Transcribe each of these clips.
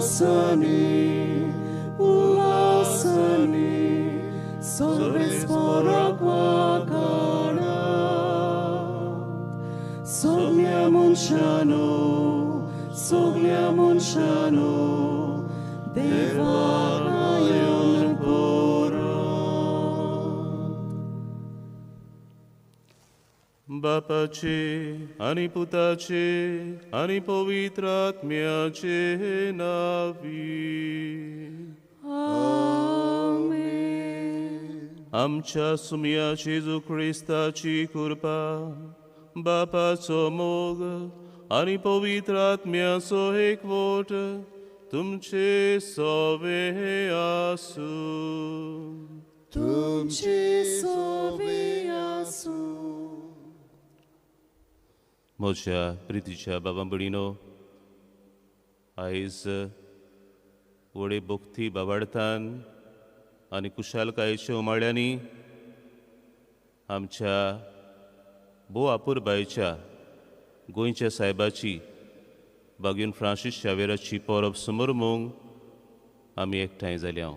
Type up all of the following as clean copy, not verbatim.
उल्हासांनी उल्हासांनी सर्वेस्पोराक वाखाणात. सगल्या मनशांनो सगल्या मनशांनो देवाक गायन करात. बापाचे आनी पुताचे आनी पवित्र आत्म्याचे नांवी. आमेन. आमच्या सुमया जेजू क्रिस्ताची कृपा, बापाचो मोग आनी पवित्र आत्म्याचो एकवट तुमचे सवे आसूं. तुमचे सवे आसूं. म्हज्या प्रितीच्या बाबा भयणीनो, आयज व्हडे भक्ती बाबाडतान आनी कुशालकायेच्या उमाळ्यांनी आमच्या भोव आपुरबायेच्या गोंयच्या सायबाची बागीन फ्रांसीस शावेराची परब समरमूंक आमी एकठांय जाल्या.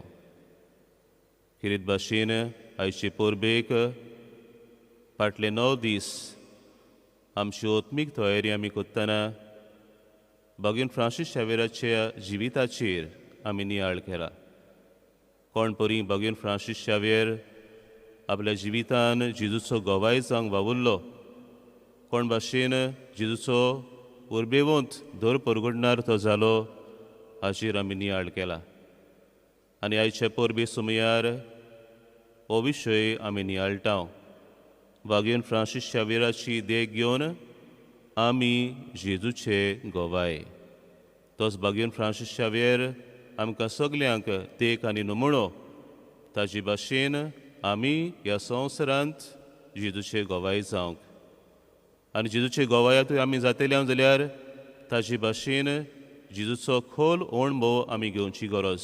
खेरीत भाशेन आयचे परबेक फाटले 9 दीस आमची आत्मीक तयारी आमी करतना बागीन फ्रांसीस शावेराच्या जिविताचेर आमी नियाळ केला. कोण परी बागीन फ्रांसीस शावेर आपल्या जिवितान जेजूचो गवाय जावंक वावुरलो, कोण भाशेन जेजूचो उर्बेवंत धर परगडणार तो जालो हाचेर आमी नियाळ केला. आनी आयचे परबे सुमयार हो विशय आमी नियाळटा. बागीन फ्रांसीस शावेराची देख घेवन आमी जेजूचे गवाय. तोच बागीन फ्रांसीस शावेर आमकां सगल्यांक देख आनी नमुणो. ताजे भाशेन आमी ह्या संवसारांत जेजूचे गवाय जावंक आनी जेजूचे गवायातूय आमी जातले जाल्यार ताजे भाशेन जेजूचो खोल अणभव आमी घेवची गरज,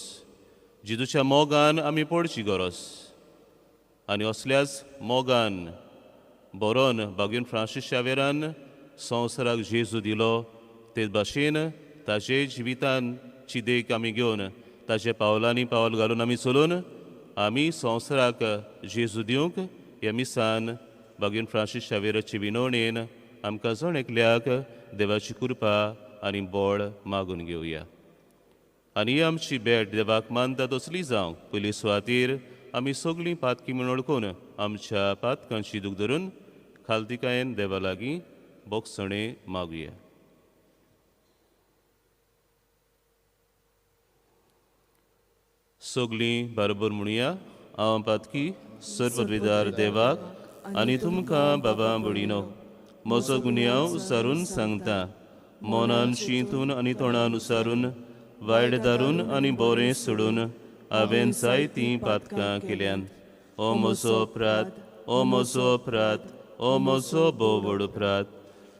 जेजूच्या मोगान आमी पडची गरज. आनी असल्याच मोगान बरोवन बागीन फ्रांसीस शावेरान संवसाराक जेजू दिलो. तेच भाशेन ताजे जिवितांची देख आमी घेवन ताजे पावलांनी पावल घालून आमी चलून आमी संवसाराक जेजू दिवंक ह्या मिसान बागीन फ्रांसीस शावेराचे विनवणेन आमकां जण एकल्याक देवाची कृपा आनी बळ मागून घेवया. आनी ही आमची भेट देवाक मानता तसली जावंक पयली सुवातेर आमी सगळीं पातकी म्हूण वळखून आमच्या पातकांची दूख धरून खालतिकायेन देवा लागीं बोगसणें मागुया. सगळीं बरोबर म्हणुया, हांव पातकी सर्वविदार देवाक आनी तुमकां बाबा भयणीनो म्हजो गुन्यांव उसारून सांगता. मनान चिंतून आनी तोंडान उसारून वायट दारून आनी बरें सोडून हांवें जायतीं पातकां केल्यान. ओ म्हजो अपराध, ओ म्हजो अपराध, ओ म्हजो भोव व्हड अपराध.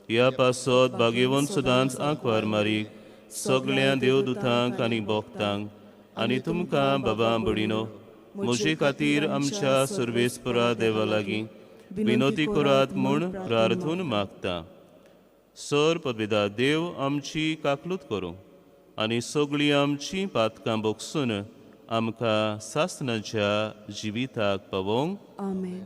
ह्या पासत बागेवन सदांच आंकवार मारीक सगळ्या देवदुतांक आनी भक्तांक आनी तुमकां बाबा भयणीनो म्हजे खातीर आमच्या सर्वेस्परा देवा लागीं विनोती करात म्हूण प्रार्थून मागता. सर पदवेदा देव आमची काकलूत करूं आनी सगळीं आमची पातकां बोगसून आमकां सासणाच्या जिविताक पावोवंक. आमेन.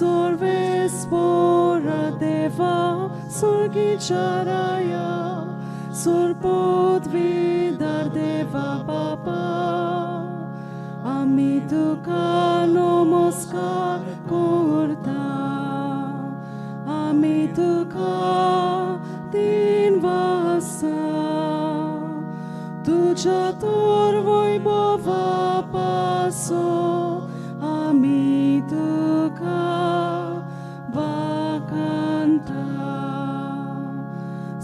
Sorves pora deva sorgi charaya सोरपोदवीदार देवा बापा आमी तुका नमस्कार करता आमी तुका तीन वासा तुज्या तोर वैभवा पासो आमी तुका वाखाणता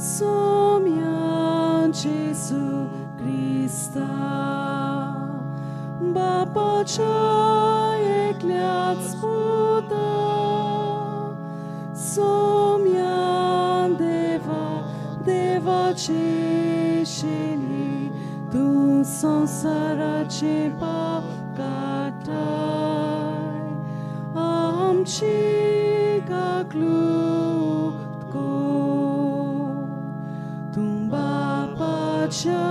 सोम्या जेजू क्रिस्ता बापाच्या एकल्याच पुता सोम्या देवा देवाचे शेली तूं संवसाराचे पाप काडटाय आमची काकलूत कर तूं बापाच्या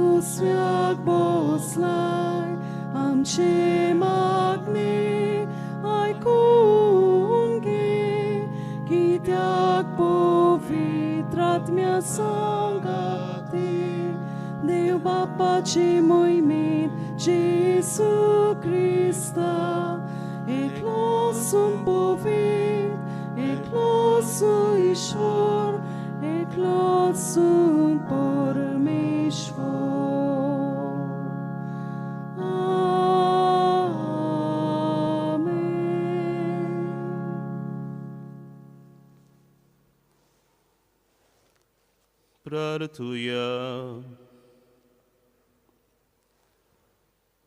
उस्व्याक बसलाय आमचे मागणे आयकून घे कित्याक पवित्र आत्म्या सांगाती देव बापाचे मोहिमेंत जेजू क्रिस्ता एकलो सून पवित्र एकलो सून ईश्वर एकलो सून परमेश्वर. प्रार्थुया.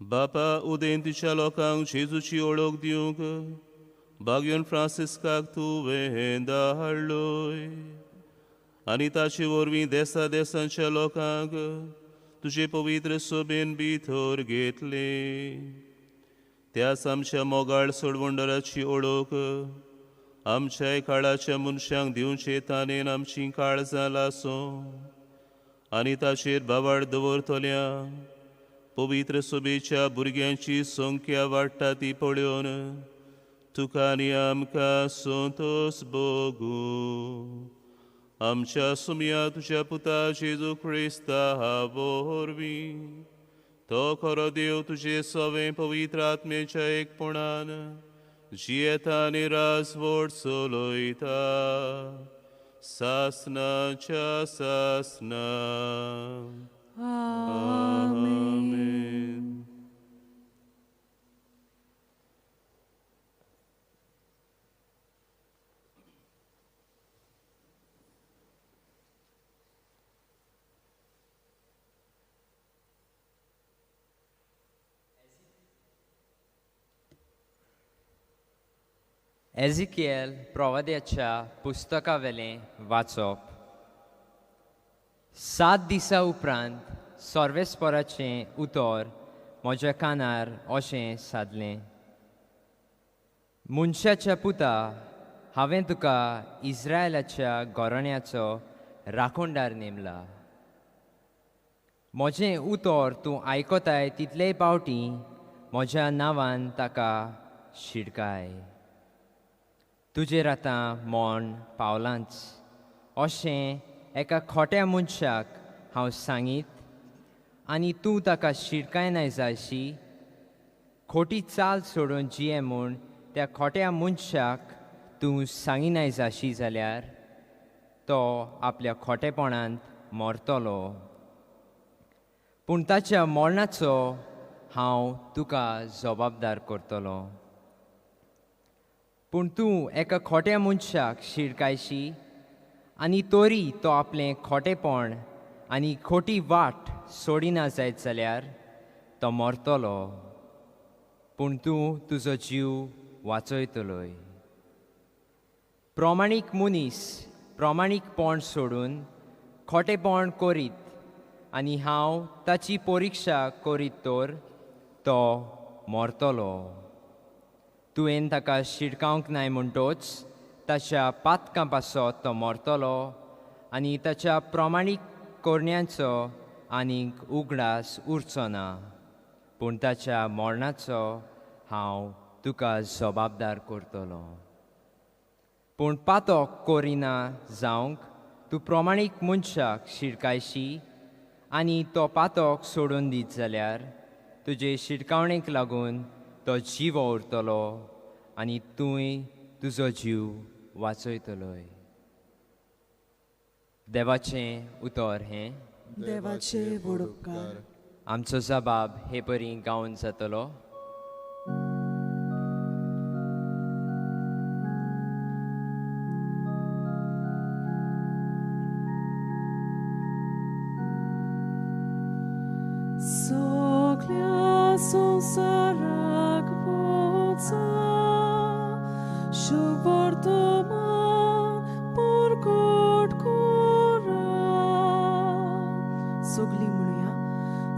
बापा उदेंतीच्या लोकांक जेजूची ओळख दिवंक बागयोन फ्रांसिस्काक तुवें धाडलोय आनी ताचे वरवीं देसा देसांच्या लोकांक तुजे पवित्र सोबेन भितर घेतले. त्याच आमच्या मोगाळ सोडवंडराची ओळख आमच्याय काळाच्या मनशांक दिवचे तानेन आमची काळजां लासो आनी ताचेर बावाड दवरतल्या पवित्र सोबेच्या भुरग्यांची संख्या वाडटा ती पळोवन तुका आनी आमकां संतोस भोगूं. आमच्या सुमया तुज्या पुता जेजू क्रिस्ता वरवीं तो खरो देव तुजे सवें पवित्र आत्मेच्या एकपणान जियेता आनी राजवट चलयता सासनाच्या सासना. आमेन. एझिकियल प्रवाद्याच्या पुस्तकावेलें वाचप. 7 दिसां उपरांत सर्वेस्पराचें उतर म्हज्या कानार अशें सादलें, मनशाच्या पुता, हांवें तुका इस्रायलाच्या घराण्याचो राखणदार नेमला. म्हजें उतर तूं आयकताय तितलेय पावटी म्हज्या नांवान ताका शिडकाय. तुजेर आतां मरण पावलांच अशें एका खोट्या मनशाक हांव सांगीत आनी तूं ताका शिडकायनाय जायशी. खोटी चाल सोडून जिये म्हूण त्या खोट्या मनशाक तूं सांगिनाय जाशी जाल्यार तो आपल्या खोटेपणांत मरतलो, पूण ताच्या मरणाचो हांव तुका जबाबदार करतलो. पूण तूं एका खोट्या मनशाक शिडकायशी आनी तरी तो आपलें खोटेपण आनी खोटी वाट सोडिना जायत जाल्यार तो मरतलो, पूण तूं तुजो जीव वाचयतलोय. प्रमाणीक मनीस प्रमाणीकपण सोडून खोटेपण करीत आनी हांव ताची परिक्षा करीत तर तो मरतलो. तुवें ताका शिडकावंक नाय म्हणटोच ताच्या पातकां पासत तो मरतलो आनी ताच्या प्रमाणीक करण्यांचो आनीक उगडास उरचो ना, पूण ताच्या मरणाचो हांव तुका जबाबदार करतलो. पूण पातक करिना जावंक तूं प्रमाणीक मनशाक शिरकायशी आनी तो पातक सोडून दीत जाल्यार तुजे शिरकावणेक लागून तो जिवो उरतलो आनी तूंय तुजो जीव वाचयतलोय. देवाचें उतर हें. देवाचे व्हड उपकार. आमचो जबाब हे परी गावन जातलो. सगल्या संवसाराक वचा शुभ वर्तमान परगट करा. सगलीं म्हणुया.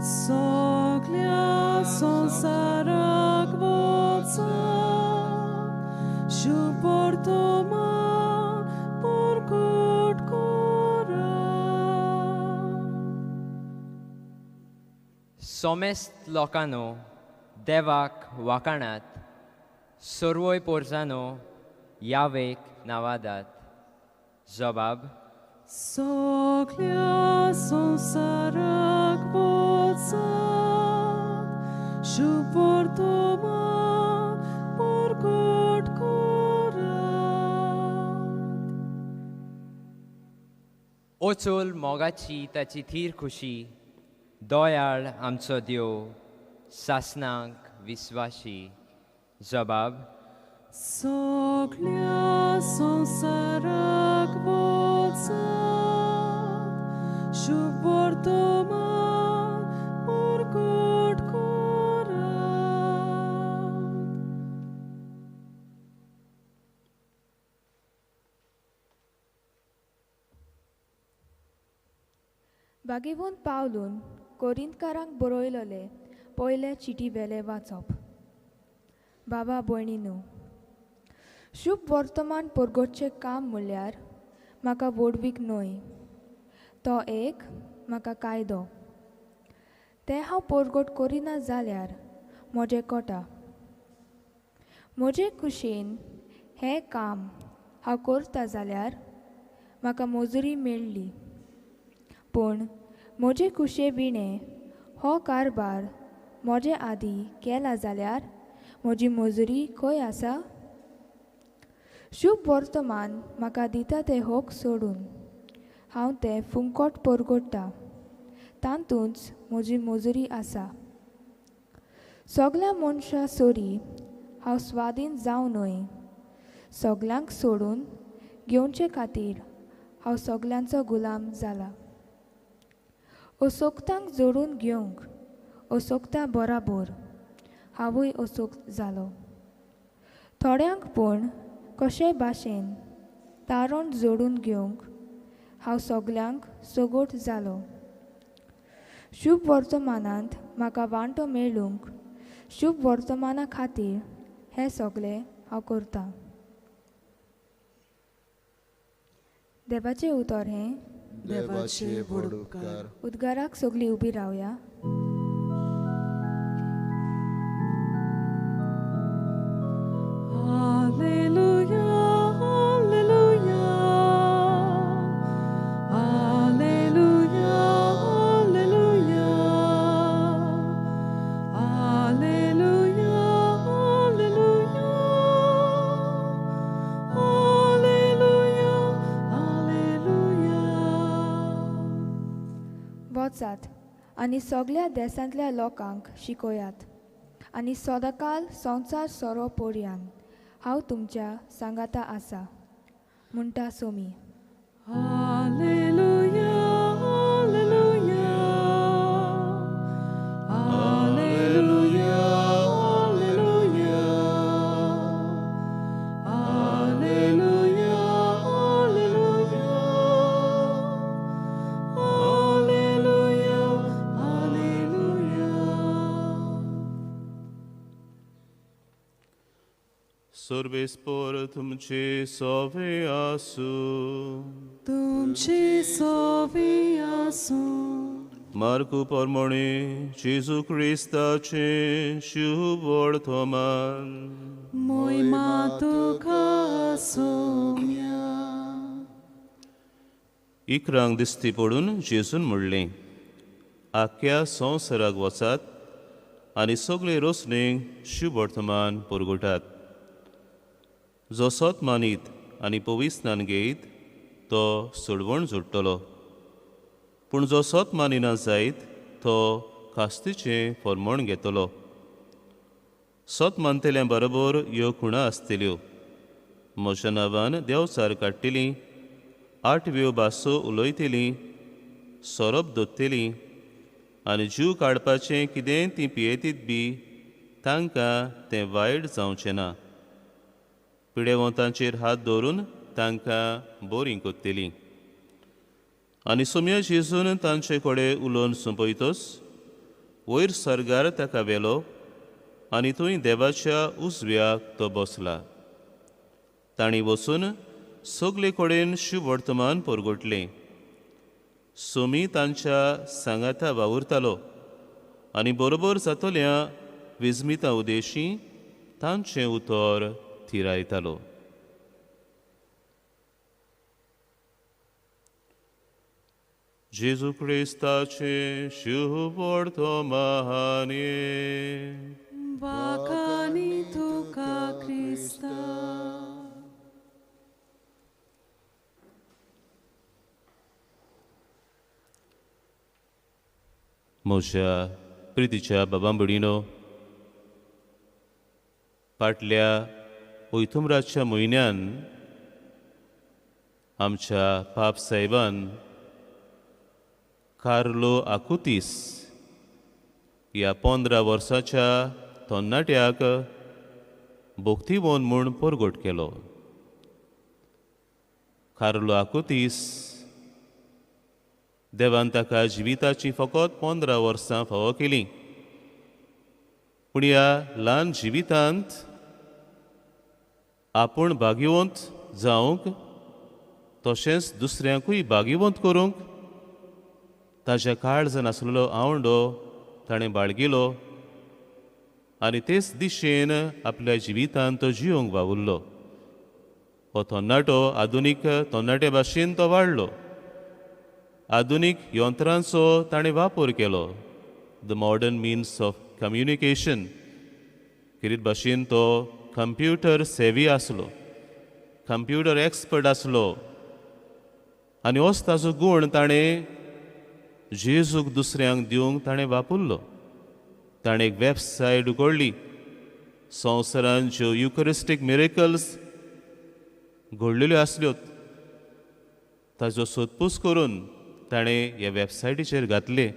सगल्या संवसाराक वचा शुभ वर्तमान परगट करा. सोमेस्त लोकांनो देवाक वाखाणात, सर्वय पोरजानो यावेक नावादात. जबाब. सगल्या संवसाराक वचात शुभ वर्तमान परगट करात. ओचोल मोगाची ताची थीर खुशी, दयाळ आमचो देव, सासनाक विस्वाशी. जबाब. सगल्या संवसाराक वचात शुभ वर्तमान परगट करात. बागेवून पावलून कोरिंतकारांक बरयलले पयले चिटी वेले वाचप. बाबा भयणीनू, शुभ वर्तमान परगटचें काम म्हणल्यार म्हाका व्हडवीक न्हय, तो एक म्हाका कायदो. तें हांव परगट करिना जाल्यार म्हजें कोटा. म्हजे खुशेन हें काम हांव करता जाल्यार म्हाका मजुरी मेळ्ळी, पूण म्हजे खुशे विणें हो कारबार म्हजे आदीं केला जाल्यार म्हजी मजुरी खंय आसा? शुभ वर्तमान म्हाका दिता तें होक सोडून हांव तें फुंकट परगट्टा, तातूंच म्हजी मजुरी आसा. सगल्या मनशां सरी हांव स्वाधीन जावं न्हय, सगल्यांक सोडून घेवचे खातीर हांव सगल्यांचो गुलाम जाला. असोक्तांक जोडून घेवंक असोक्ता बराबर हांवूय असोक्त जालो. थोड्यांक पूण कशेय भाशेन तारण जोडून घेवंक हांव सगल्यांक सगोट जालो. शुभ वर्तमानांत म्हाका वांटो मेळूंक शुभ वर्तमाना खातीर हें सगळें हांव करतां. देवाचें उतर हें. देवाचे व्हड उपकार. उद्गाराक सगळीं उबी रावया. Hallelujah, hallelujah, hallelujah, hallelujah, hallelujah, hallelujah, hallelujah, hallelujah. वचात आनी सगळ्या देशांतल्या लोकांक शिकयात आनी सदांकाल संवसार सोरो पर्यान हांव तुमच्या सांगाता आसा, म्हणटा Somi. Hallelujah, hallelujah, hallelujah, hallelujah, hallelujah, hallelujah, hallelujah, hallelujah. सर्वेस्पर तुमचे सवे आसूं. तुमचे सवे आसूं. मार्कू परमणे जेजू क्रिस्ताचें शुभ वर्तमान. मोहिमा तुका सोम्या. इकरांक दिश्टी पडून जेजून म्हणलें, आख्या संवसाराक वचात आनी सगळे रोसणेक शुभवर्तमान पुरगुटात. जो सत मानीत आनी पविस्नान घेयत तो सोडवण जोडटलो, पूण जो सत मानिना जायत तो कास्तीचें फॉर्मण घेतलो. सत मानतल्या बरोबर ह्यो खुणा आसतल्यो, म्हज्या नांवान देंवचार काडटलीं, आठव्यो भासो उलयतलीं, सोरोप दोत्तलीं आनी जीव काडपाचें कितेंय तीं पियेतीत बी तांकां तें वायट जावचें ना. पिडेवंतांचेर हात दवरून तांकां बरीं कोत्तलीं. आनी सोम्या जेजून तांचे कडेन उलोवन सोंपयतच वयर सर्गार ताका व्हेलो आनी थंय देवाच्या उजव्याक तो बसला. तांणी वचून सगळे कडेन शुभवर्तमान परगटलें. सोमी तांच्या सांगाता वावुरतालो आनी बरोबर जातल्या विजमिता उदेशी तांचें उतर थिरायतालो. जेजू क्रिस्ताचें शुभवर्तमान. वाखाणी तुका क्रिस्ता. म्हज्या प्रितीच्या बाबा भयणीनो, फाटल्या ओयतुमराच्या म्हयन्यान आमच्या पाप साहेबान कार्लो आकुतीस ह्या 15 वर्साच्या तरणाट्याक भोक्तीवन म्हूण परगट केलो. कार्लो आकुतीस देवान ताका जिविताची फकत 15 वर्सां फावो केली, पूण ह्या ल्हान जिवितांत आपूण भाग्यवंत जावंक तशेंच दुसऱ्यांकूय भाग्यवंत करूंक ताज्या काळजान आसलेलो आवंडो ताणें बाळगिलो आनी तेच दिशेन आपल्या जिवितांत तो जिवंक वावुरलो. हो तरणाटो आधुनीक तरणाटे भाशेन तो वाडलो. आधुनीक यंत्रांचो ताणें वापर केलो, the modern means of communication. खेरीत भाशेन तो कंप्युटर सेवी आसलो, कंप्युटर एक्सपर्ट आसलो आनी होच ताजो गूण ताणें जेजूक दुसऱ्यांक दिवंक ताणें वापरलो. ताणें एक वेबसायट उगडली, संवसारांत ज्यो युकरिस्टीक मिरेकल्स घडलेल्यो आसल्यो ताजो सोदपूस करून ताणें ह्या वेबसायटीचेर घातले.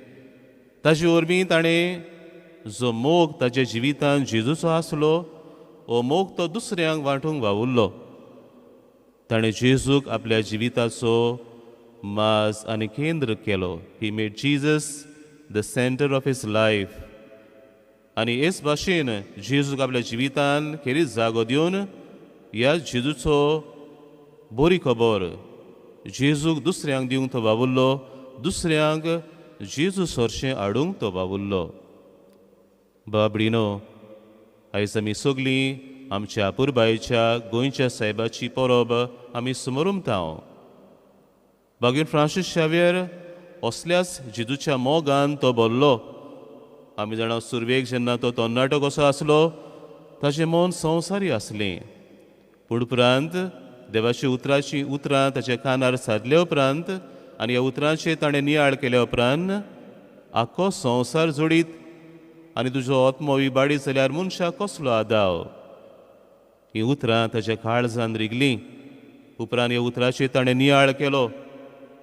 ताजे वरवीं ताणें जो मोग ताज्या जिवितांत जेजूचो आसलो हो मोग तो दुसऱ्यांक वांटूंक वावुरलो. ताणें जेजूक आपल्या जिविताचो माज आनी केंद्र केलो. He made Jesus the centre of his life. आनी हेच भाशेन जेजूक आपल्या जिवितान खेरीत जागो दिवन ह्या जेजूचो बरी खबर जेजूक दुसऱ्यांक दिवंक तो वावुरलो, दुसऱ्यांक जेजू सरशें हाडूंक तो वावुरलो. बाबडीनो, आयज आमी सगळीं आमच्या अपुरबायेच्या गोंयच्या सायबाची परब आमी सुमरुमता. बागीर फ्रांसीस शाव्यर असल्याच जेजूच्या मोगान तो भरलो. आमी जाणा सुरवेक जेन्ना तो तरणाटो कसो आसलो ताजें मन संवसारी आसलें, पूण उपरांत देवाची उतराची उतरां ताच्या कानार सादल्या उपरांत आनी ह्या उतरांचेर ताणें नियाळ केल्या उपरांत आख्खो संवसार जोडीत आनी तुजो आत्मो इबाडीत जाल्यार मनशाक कसलो आदाव, हीं उतरां ताच्या काळजान रिगलीं. उपरांत ह्या उतराचेर ताणें नियाळ केलो.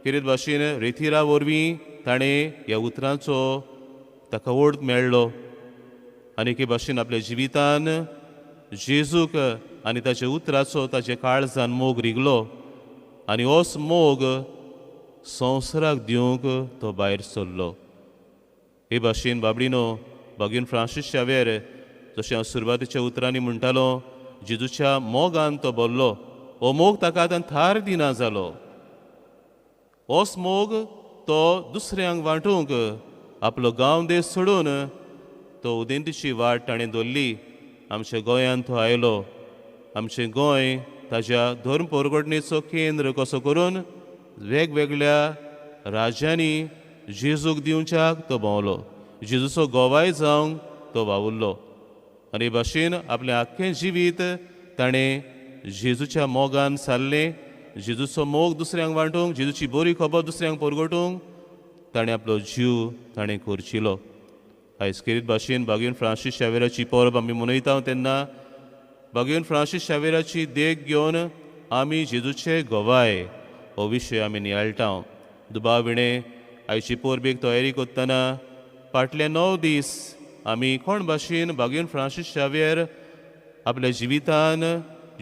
खेरीत भाशेन रेतिरा वरवीं ताणें ह्या उतरांचो ताका ओड मेळ्ळो आनी एके भाशेन आपल्या जिवितान जेजूक आनी ताच्या उतराचो ताच्या काळजान मोग रिगलो आनी होच मोग संवसाराक दिवंक तो भायर सरलो. हे भाशेन बाबडीनो, बागीन फ्रांसीस शाव्यर जशें हांव सुरवातेच्या उतरांनी म्हणटालो, जेजूच्या मोगान तो भरलो. हो मोग ताका आतां थार दिना जालो. होच मोग तो दुसऱ्यांक वांटूंक आपलो गांव देश सोडून तो उदेंतीची वाट ताणें धरली. आमच्या गोंयांत तो आयलो. आमचें गोंय ताज्या धर्म परगटणेचो केंद्र कसो करून वेगवेगळ्या राज्यांनी जेजूक दिवच्याक तो भोंवलो, जेजूचो गोवाय जावंक तो वावुरलो आनी भाशेन आपलें आख्खें जिवीत ताणें जेजूच्या मोगान सारलें. जेजूचो मोग दुसऱ्यांक वांटूंक, जेजूची बरी खबर दुसऱ्यांक परगटूंक ताणें आपलो जीव ताणें खर्चिलो. आयज खेरीत भाशेन बागेवन फ्रांसीस शावेराची परब आमी मनयता तेन्ना बागेवन फ्रांसीस शावेराची देख घेवन आमी जेजूचे गोवाय हो विशय आमी नियाळटा. दुबाव विणें आयची परबेक तयारी करतना फाटले 9 दीस आमी कोण भाशेन बागेवन फ्रांसीस शावेर आपल्या जिवितान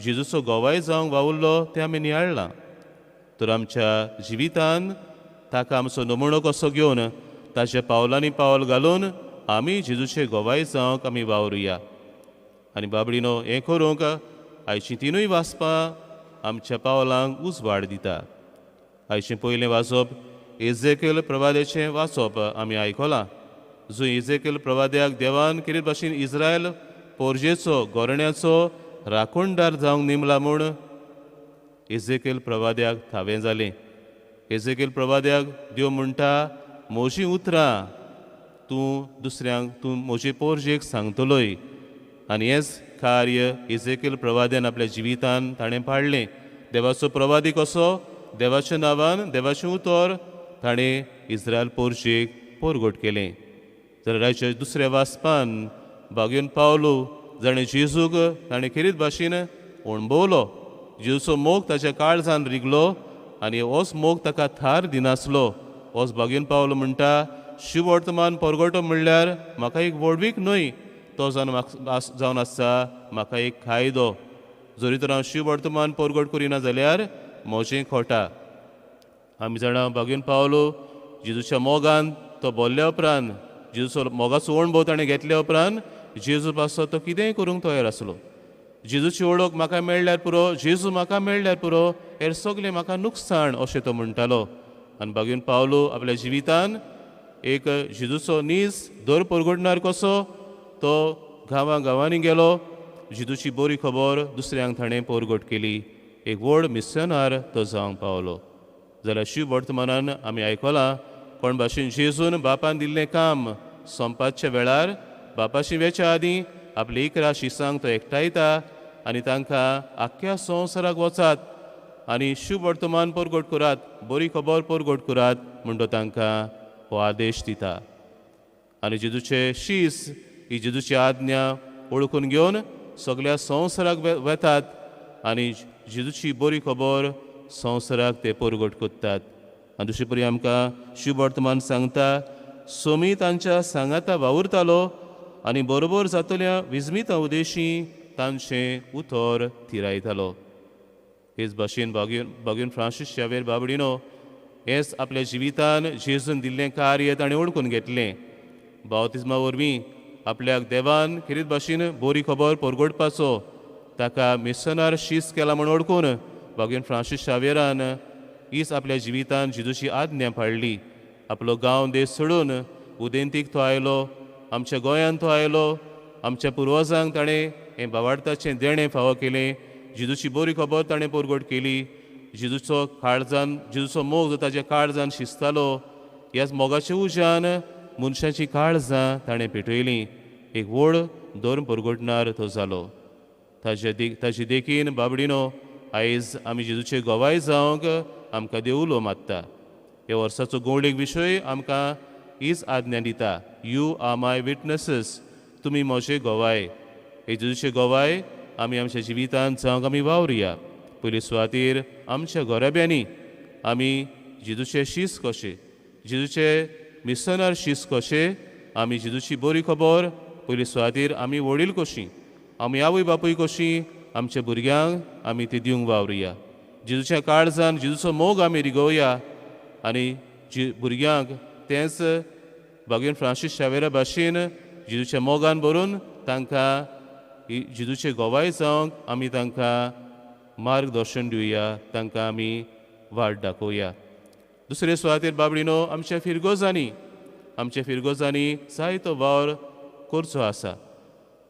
जेजूचो गोवाय जावंक वावुरलो तें आमी नियाळ्ळां. तर आमच्या जिवितान ताका आमचो नमुणो कसो घेवन ताच्या पावलांनी पावल घालून आमी जेजूचे गोवाय जावंक आमी वावरुया. आनी बाबडीनो हें करूंक आयचीं 3 वाचपां आमच्या पावलांक उजवाड दिता. आयचें पयलें वाचप एजेकेल प्रवाद्याचें वाचप आमी आयकलां. जो एजेकेल प्रवाद्याक देवान कितें भाशेन इस्रायल पोरजेचो गोरण्याचो राखणदार जावंक नेमला म्हूण एजेकेल प्रवाद्याक थावें जालें. एजेकेल प्रवाद्याक देव म्हणटा, म्हजीं उतरां तूं दुसऱ्यांक, तूं म्हजे पोरजेक सांगतलोय. आनी हेंच कार्य एजेकेल प्रवाद्यान आपल्या जिवितान ताणें पाडलें. देवाचो प्रवादी कसो देवाच्या नांवान देवाचें उतर ताणें इस्रायल पोरजेक पोरगोट केलें. जाल्यार आयच्या दुसऱ्या वाचपान बागेवन पावलो जाणें जेजूक ताणें खेरीत भाशेन अणभवलो, जेजूचो मोग ताच्या काळजान रिगलो आनी होच मोग ताका थार दिनासलो. होच बागेवन पावलो म्हणटा, शिववर्तमान परगटो म्हणल्यार म्हाका एक व्हडवीक न्हय, तो जावन आसा म्हाका एक कायदो. जरी तर हांव शिववर्तमान परगट करिना जाल्यार म्हजें खोटा. आमी जाणा बागेवन पावलो जेजूच्या मोगान तो बोल्ल्या उपरांत, जेजूचो मोगाचो अणभव ताणें घेतल्या उपरांत जेजू पासत तो कितेंय करूंक तयार आसलो. जेजूची वळख म्हाका मेळ्ळ्यार पुरो, जेजू म्हाका मेळ्ळ्यार पुरो, हेर सगळें म्हाका नुकसाण अशें तो म्हणटालो. आनी बागेवन पावलो आपल्या जिवितान एक जेजूचो नीज दर परगटणार कसो तो गांवां गांवांनी गेलो, जेजूची बरी खबर दुसऱ्यांक ताणें परगट केली. एक व्हड मिशनार तो जावंक पावलो. जाल्यार शिव वर्तमानान आमी आयकलां कोण भाशेन जेजून बापान दिल्लें काम संपादच्या वेळार बापाशी वेच्या आदीं आपले 11 शिसांक तो एकठांयता आनी तांकां आख्ख्या संवसाराक वचात आनी शुभ वर्तमान परगट करात, बरी खबर परगट करात म्हूण तो तांकां हो आदेश दिता. आनी जेजूचे शीस ही जेजूची आज्ञा वळखून घेवन सगळ्या संवसाराक वेतात आनी जेजूची बरी खबर संवसाराक ते परगट करतात. आनी दुसरे परी आमकां शुभ वर्तमान सांगता, सोमी तांच्या सांगाता वावुरतालो आनी बरोबर जातल्या विजमिता उदेशी तांचें उतर थिरायतालो. हेच भाशेन बागेवन फ्रांसीस शावेर बाबडीनो हेच आपल्या जिवितान जेजून दिल्लें कार्य ताणें वळखून घेतलें. बावतिज्मा वरवीं आपल्याक देवान खेरीत भाशेन बरी खबर परगटपाचो ताका मिशनार शीस केला म्हूण वळखून बागेवन फ्रांसीस शावेरान हीच आपल्या जिवितान जेजूची आज्ञा पाळ्ळी. आपलो गांव देश सोडून उदेंतीक तो आयलो, आमच्या गोंयांत तो आयलो, आमच्या पुर्वजांक ताणें हें भावार्थाचें देणें फावो केलें, जेजूची बरी खबर ताणें परगट केली. जेजूचो काळजान, जेजूचो मोग जो ताच्या काळजान शिजतालो ह्याच मोगाच्या उज्यान मनशाचीं काळजां ताणें पेटयलीं. एक व्हड धर्म परगटणार तो जालो. ताजे देखीन बाबडीनो आयज आमी जेजूचे गोवाय जावंक आमकां देव उलो मारता. ह्या वर्साचो गोंवळीक विशय आमकां हीच आज्ञा दिता, you are my witnesses, तुमी म्हजे गोवाय. हे जेजूचे गोवाय आमी आमच्या जिवितांत जावंक आमी वावरुया. पयले सुवातेर आमच्या घराब्यांनी आमी जेजूचे शीस कशे, जेजूचे मिशनार शीस कशे, आमी जेजूची बरी खबर पयले सुवातेर आमी वडील कशी, आमी आवय बापूय कशी आमच्या भुरग्यांक आमी ती दिवंक वावरुया. जेजूच्या काळजान जेजूचो मोग आमी रिगोवया आनी भुरग्यांक तेंच बागेवन फ्रांसीस शावेरा भाशेन जेजूच्या मोगान भरून तांकां जेजूचे गोवाय जावंक आमी तांकां मार्गदर्शन दिवया, तांकां आमी वाट दाखोवया. दुसरे सुवातेर बाबडीनो आमच्या फिरगोजांनी, आमच्या फिरगोजांनी जायतो वावर करचो आसा.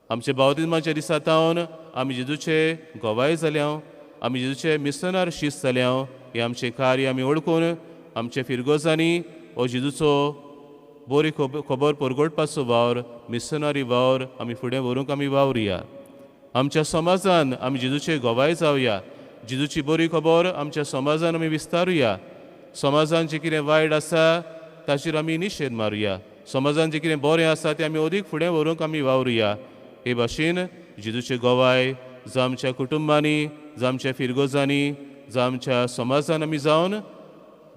आमच्या बावतिज्माच्या दिसा तावन आमी जेजूचे गोवाय जाल्या, आमी जेजूचे मिशनार शीस जाल्या. हें आमचें कार्य आमी वळखून आमच्या फिरगोजांनी हो जेजूचो बरी खबर परगटपाचो वावर, मिशनरी वावर आमी फुडें व्हरूंक आमी वावरुया. आमच्या समाजान आमी जेजूचे गवाय जावया. जेजूची बरी खबर आमच्या समाजान आमी विस्तारुया. समाजान जें कितें वायट आसा ताचेर आमी निशेध मारुया. समाजान जें कितें बरें आसा तें आमी अदीक फुडें व्हरूंक आमी वावरुया. हे भाशेन जेजूचे गवाय जावं आमच्या कुटुंबांनी, जावं आमच्या फिरगोजांनी, जावं आमच्या समाजान आमी जावन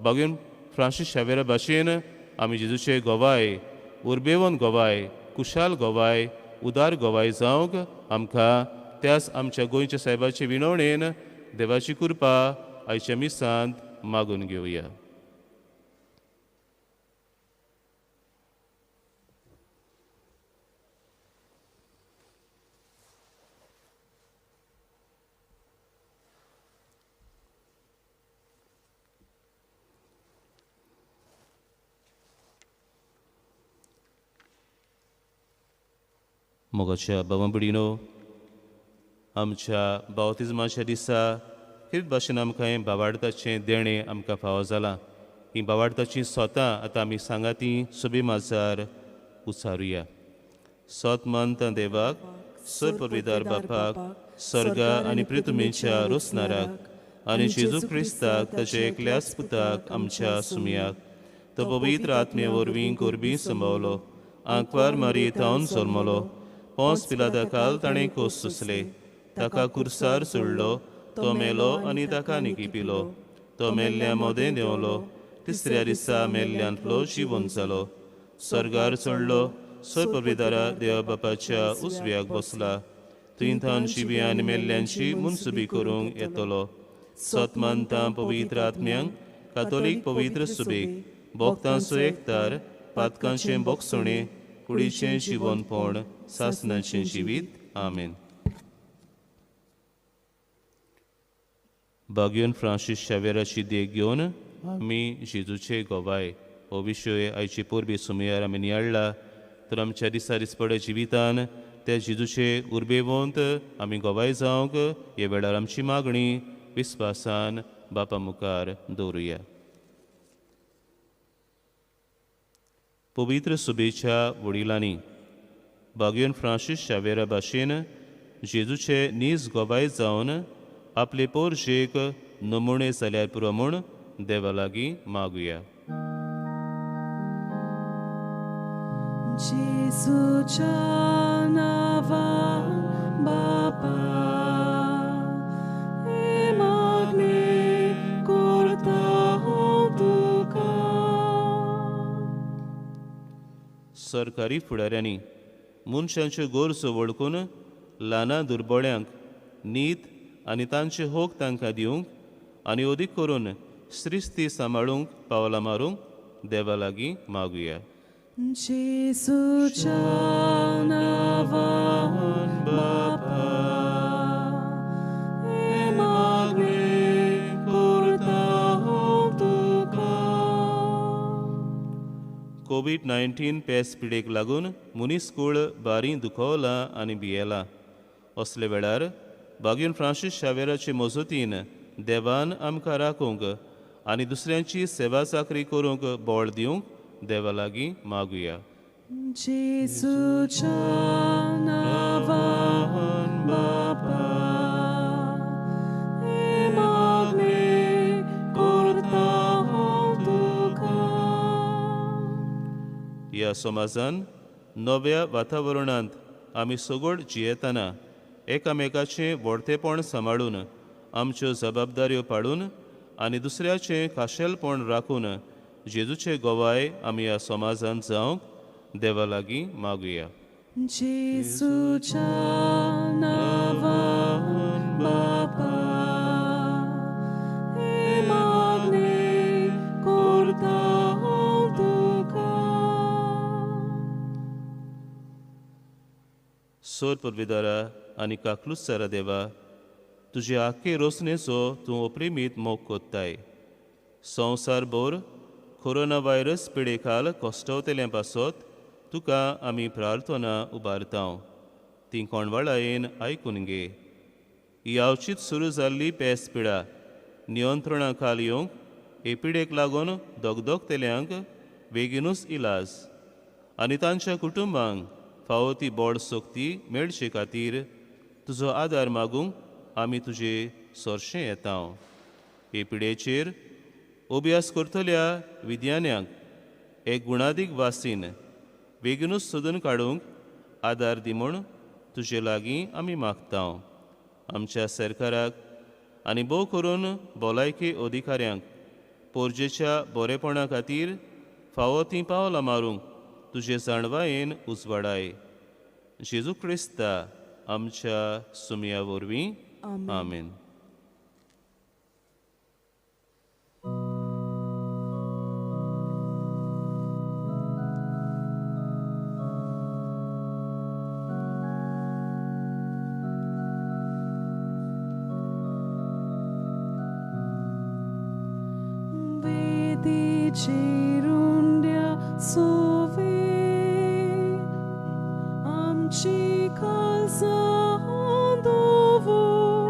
बागेन फ्रांसीस शावेरा भाशेन आमी जेजूचे गवाय, उर्बेवन गवाय, कुशाल गवाय, उदार गवाय जावंक आमकां त्याच आमच्या गोंयच्या सायबाचे विनवणेन देवाची कृपा आयच्या मिसांत मागून घेवया. मोगाच्या बाबा भयणीनो, आमच्या बावतिज्माच्या दिसा हेच भाशेन आमकां हें बावाडताचें देणें आमकां फावो जालां. हीं बावाडताचीं सोतां आतां आमी सांगाती सभी माजार उचारुया. सोत मानता देवाक, सर पविदार बापाक, सर्गा आनी प्रितुमेच्या रोसनाराक आनी जेजू क्रिस्ताक ताच्या एकल्याच पुताक आमच्या सुमयाक, तो पवित्र आत्मे वरवीं गोरबी संभवलो, आंकवार मारी थावन जल्मलो, पोंस पिलादा काल ताणें कोस सोंसले, ताका कुर्सार सोडलो, तो मेलो आनी ताका निकी पिलो, तो मेल्ल्या मोदें देंवलो, तिसऱ्या दिसा मेल्ल्यांतलो जिवन जालो, सर्गार चडलो, सरपविदारा देवा बापाच्या उजव्याक बसला, थंय थावन जिवी आनी मेल्ल्यांची मुनसुबी करूंक येतलो. सत मानता पवित्र आत्म्यांक, कातोलीक पवित्र सुबेक, भोक्तांचो एकतार, पातकांचें बोगसणें, कुडीचें जिवनपण, सासनाचें जिवीत. आमेन. बागयोन फ्रांसीस शावेराची देख घेवन आमी जेजूचे गवाय हो विशय आयचे परबे सुमयार आमी नियाळ्ळा. तर आमच्या दिसा दिसपड्या जिवितान त्या जेजूचे उर्बेवंत आमी गवाय जावंक हे वेळार आमची मागणी विस्वासान बापा मुखार दवरुया. पवित्र सुबेच्या वडिलांनी बागयोन फ्रांसीस शावेरा भाशेन जेजूचे नीज गवाय जावन आपले पोरजेक नमुणे जाल्यार पुरो म्हूण देवा लागीं मागुया. जेजूच्या नांवान बापा हें मागणें करता हांव तुका. सरकारी फुडाऱ्यांनी मनशांच्यो गरजो वळखून ल्हाना दुर्बळ्यांक नीत आनी तांचे होक तांकां दिवंक आनी अदीक करून सृश्टी सांबाळूंक पावलां मारूंक देवा लागीं मागुया. जेजूच्या नांवान बापा हें मागणें करता हांव तुका. कोवीड-19 पेस पिडेक लागून मनीसकूळ बारी दुखवलां आनी भियेलां. असले वेळार बागयोन फ्रांसीस शावेराचे मजतीन देवान आमकां राखूंक आनी दुसऱ्यांची सेवा चाकरी करूंक बळ दिवंक देवा लागीं मागुया. जेजूच्या नांवान बापा हें मागणें करता हांव तुका. ह्या समाजान नव्या वातावरणांत आमी सगळ जियेतना एकामेकाचें व्हडतेपण सांबाळून आमच्यो जबाबदाऱ्यो पाळून आनी दुसऱ्याचें खाशेलपण राखून जेजूचे गवाय आमी ह्या समाजांत जावंक देवा लागीं मागुया. जेजूच्या नांवान बापा हें मागणें करता हांव तुका. सोर परवेदारा आनी काकलुसारा देवा, तुजे आख्खे रोसणेचो तूं अप्रेमीत मोग कोत्ताय. संवसारभर कोरोना व्हायरस पिडेखाल कश्टवतल्या पासत तुका आमी प्रार्थना उबारतांव, ती कोणवाळायेन आयकून घे. ही आवचीत सुरू जाल्ली पेस पिडा नियंत्रणा खाल येवंक हे पिडेक लागून दगदगतेल्यांक बेगीनूच इलाज आनी तांच्या कुटुंबांक फावो ती बोड सक्ती मेळचे खातीर तुजो आदार मागूंक आमी तुजे सरशें येता. हे पिडेचेर अभ्यास करतल्या विज्ञान्यांक एक गुणादीक वासीन बेगीनूच सोदून काडूंक आदार दी म्हूण तुजे लागीं आमी मागता. आमच्या सरकाराक आनी भोव करून भलायकी अधिकाऱ्यांक पोरजेच्या बरेपणा खातीर फावो तीं पावलां मारूंक तुजे जाणवायेन उजवाडाय. जेजू क्रिस्ता आमच्या सुमया वरवीं आमेन. Cirundia sove amci calza dovorta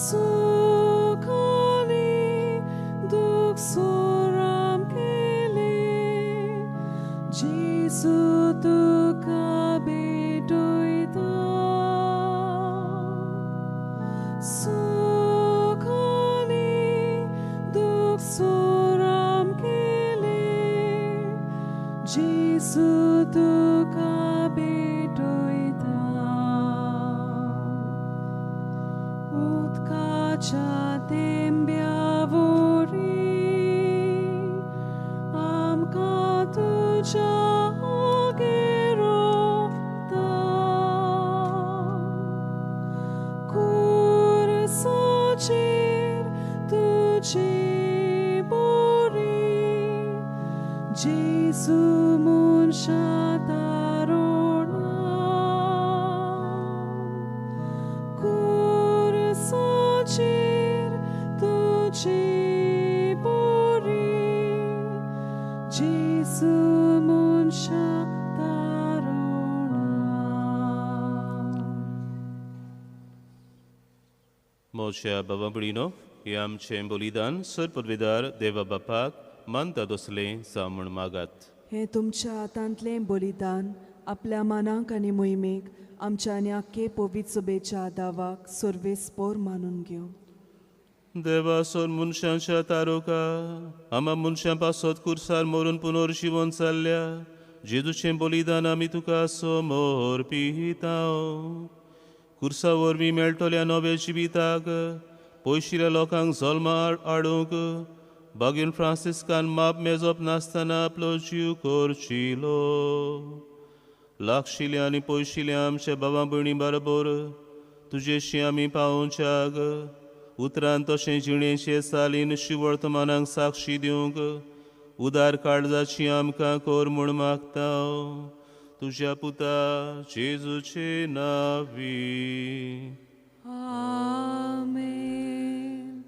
sukani duxoram kele Jesu tuka bedoita Suram kele Jesu tuka betoita Utkacha tembia vori Amka tuja gerota Kursachir tuji Jesu munsha tarona Kursachir tuji pori Jesu munsha tarona. मोशा बाबा भयणीनो, हें आमचें बलिदान sir पदवेदार देवा बापाक मानता तसलें जावं म्हूण मागात. हें तुमच्या हातांतलें बलिदान आपल्या मनाक आनी मोहिमेक आमच्या आनी आख्खे पवित्र सभेच्या दावाक सर्वेस्पोर मानून घेवं. देवा सोन मनशांच्या तारोका आमा मनशां पासत कुर्सार मरून पुनर्जिवन जाल्ल्या जेजूचें बलिदान आमी तुका समोर पिता. कुर्सा वरवीं मेळटल्या नव्या जिविताक पयशिल्ल्या लोकांक जल्मा हाडूंक बागीन फ्रांसिस्कान माप मेजप नासतना आपलो जीव करचिलो. लागशिल्या आनी पयशिल्या आमच्या बाबा भयणी बरोबर तुजेशी आमी पावोवच्याक उतरान तशें जिणेचे चालीन शिवर्तमानाक साक्षी दिवंक उदार काळजाची आमकां कर म्हूण मागता. तुज्या पुता जेजूचे नांवी आमेन.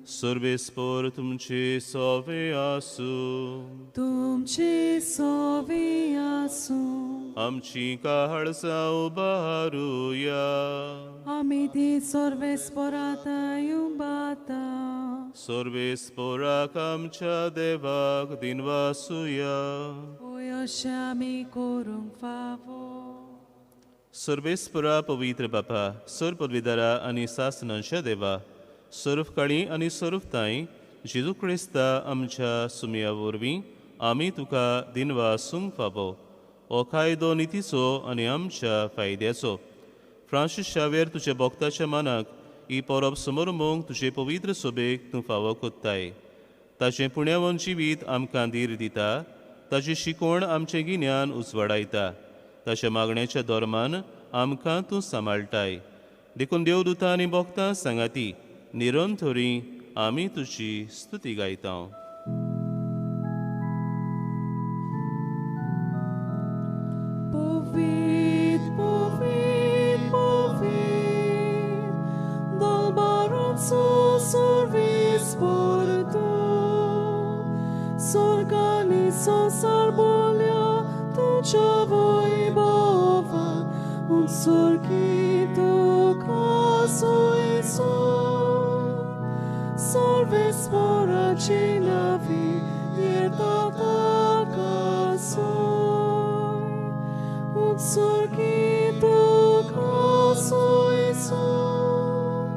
सर्वेस्पोर तुमचे सोवे आसूं. तुमचे सोवे आसूं. आमची काळजां उबारुया. आमी ती सर्वेस्पोरात उबाता. सर्वेस्पोराक आमच्या देवाक दिनवासुया. होय अशें आमी करूंक फावो. सर्वेस्पोरा पवित्र बापा, सर पदवीदारा आनी सासनांच्या देवा, सर्वकाळी आनी सर्वताय जेजू क्रिस्ता आमच्या सुमया वरवीं आमी तुका दिनवासूंक फावो. हो कायदो नितीचो आनी आमच्या फायद्याचो. फ्रांसीस शावेर तुज्या भक्ताच्या मनाक ही परब समरमूंक तुजे पवित्र सोबेक तूं फावो कोत्ताय. ताचें पुण्यावन जिवीत आमकां धीर दिता. ताची शिकवण आमचें गिन्यान उजवाडायता. ताच्या मागण्याच्या धर्मान आमकां तूं सांबाळटाय. देखून देवदूतां आनी भक्तां सांगाती निरंतरी आमी तुजी स्तुती गायता. Povit, povit, povit, dal baronzo servis porto, s'organizo sarbolia, tu voi bova, un sorchito caso. सोर्वेस्पोराची नावी येता ताका सोय उत्सर्गी तुका सोय सोय.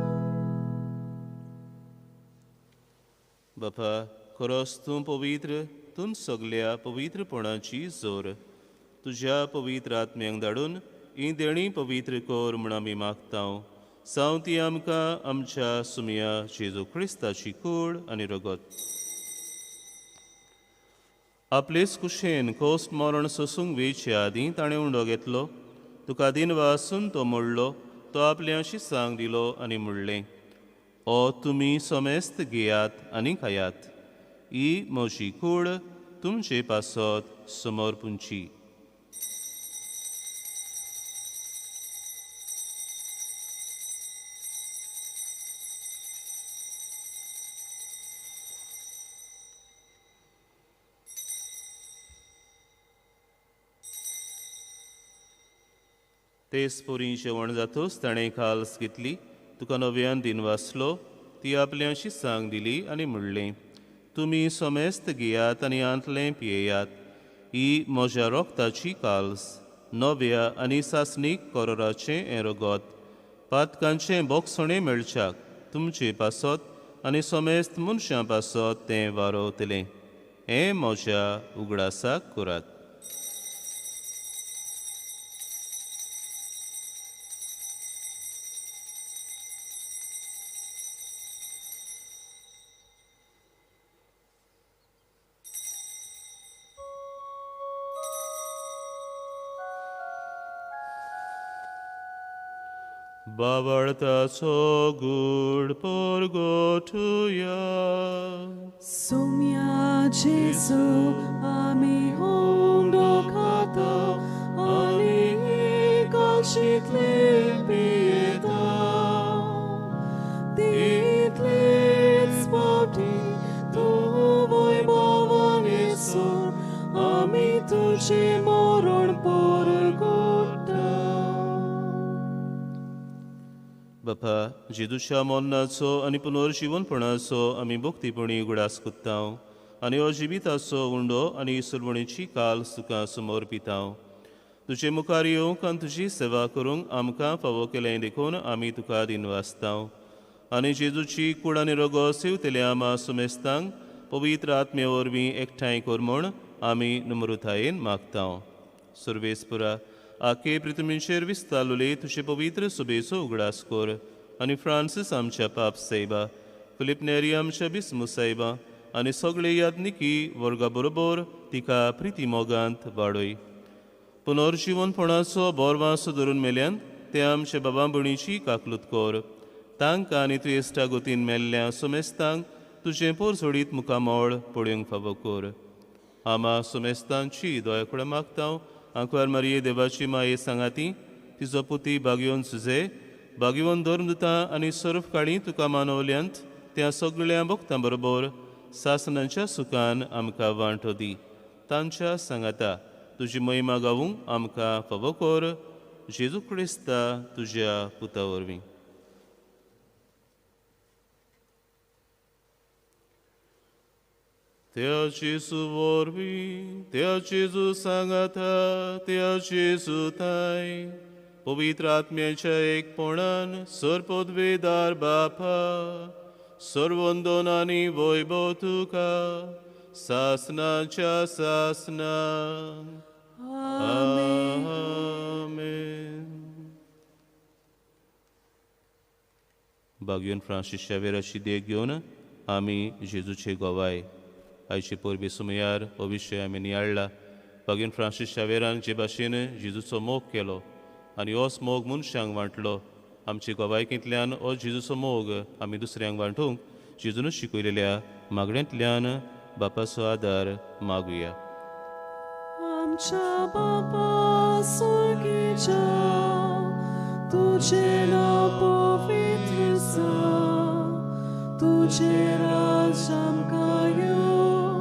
बापा खरोच तूं पवित्र, तूं सगल्या पवित्रपणाची जोर. तुज्या पवित्र आत्म्यांक धाडून ही देणी पवित्र कर म्हूण आमी मागता. जावं ती आमकां आमच्या सुमया जेजू क्रिस्ताची कूड आनी रगत. आपलेच कुशेन कोस्ट मरण सोसूंक वेचे आदीं ताणें उंडो घेतलो, तुका दिनवासून तो मोडलो, तो आपल्या शिसांक दिलो आनी म्हणलें, ओ तुमी समेस्त घेयात आनी खायात, ही म्हजी कूड तुमचे पासत समर्पूंची. तेच पोरी जेवण जातूच ताणें खाल्स घेतली, तुका नव्यान दिन वाचलो, ती आपल्या शिसांक दिली आनी म्हणलें, तुमी समेस्त घेयात आनी आंतलें पियेयात, ही म्हज्या रोगताची काल्स, नव्या आनी सासणीक करोराचें हें रगत, पातकांचें बोगसणें मेळच्याक तुमचे पासत आनी समेस्त मनशां पासत तें वारोवतलें. हें म्हज्या उगडासाक करात. बावळताचो गूढ परगोटुया. सोम्या जेजू आमी हुंडो खाता आनी कालशींतले पियेता, तितलेच फावटी तूं वैभवान येसर आमी तुजें मरण परगोटा. बापा, जेजूच्या मरणाचो आनी पुनर्जिवनपणाचो आमी भक्तीपणी उगडास कोत्ता आनी हो जिविताचो उंडो आनी सुरवणीची काल तुका समर्पिता. तुजे मुखार येवंक आनी तुजी सेवा करूंक आमकां फावो केलें देखून आमी तुका दिनवासता. आनी जेजूची कूड आनी रगत सेवतल्या आमा सुमेस्तांक पवित्र आत्मे वरवीं एकठांय कर म्हूण आमी नम्रतायेन मागता. सर्वेस्पुरा, आखे पृथ्वीचेर विस्तारलेले तुजे पवित्र सुबेचो उगडास कर आनी फ्रांसीस आमच्या पाप सायबा, फिलीप नेरी आमच्या बिस्मू सायबा आनी सगळे याज्ञिकी वर्गा बरोबर तिका प्रिती मोगांत वाडय. पुनर्जिवनपणाचो बोरवांसो धरून मेल्यान ते आमच्या बाबा भयणीची काकलूत कर. तांकां आनी तुयेस्टा गोतीन मेल्ल्या सोमेस्तांक तुजें पोरसोडीत मुखामळ पळोवंक फावो कर. आमा सोमेस्तांची दया कडेन मागता. आंकवार मारिये देवाची माये सांगाती, तिजो पुती बागयोन सुजे बागयोन धर्मदुता आनी सर्व काळी तुका मानवल्यांत त्या सगळ्या भक्तां बरोबर सासनांच्या सुखान आमकां वांटो दी. तांच्या सांगाता तुजी महिमा गावूंक आमकां फावो कर, जेजू क्रिस्ता तुज्या पुता वरवीं. त्या जेजू वरवीं, त्या जेजू सांगाता, त्या जेजू ताय पवित्र आत्म्याच्या एकपणान सर्वपदवेदार बापा, सर्वंदन आनी वैभव तुका सासनाच्या सासना. आमेन. बागयोन फ्रांसीस शावेराची देख घेवन आमी जेजूचे गोवाय आयचे परबे सुमयार हो विशय आमी नियाळ्ळा. बागयोन फ्रांसीस शावेरान जे भाशेन जेजूचो मोग केलो आनी होच मोग मनशांक वांटलो, आमचे गोवायकींतल्यान हो जेजूचो मोग आमी दुसऱ्यांक वांटूंक जेजूनच शिकयलेल्या मागण्यांतल्यान बापाचो आदार मागुया. आमच्या बापा स्वर्गीच्या, तुजें नांव पवित्र जावं, तुजें राज्य आमकां येवं,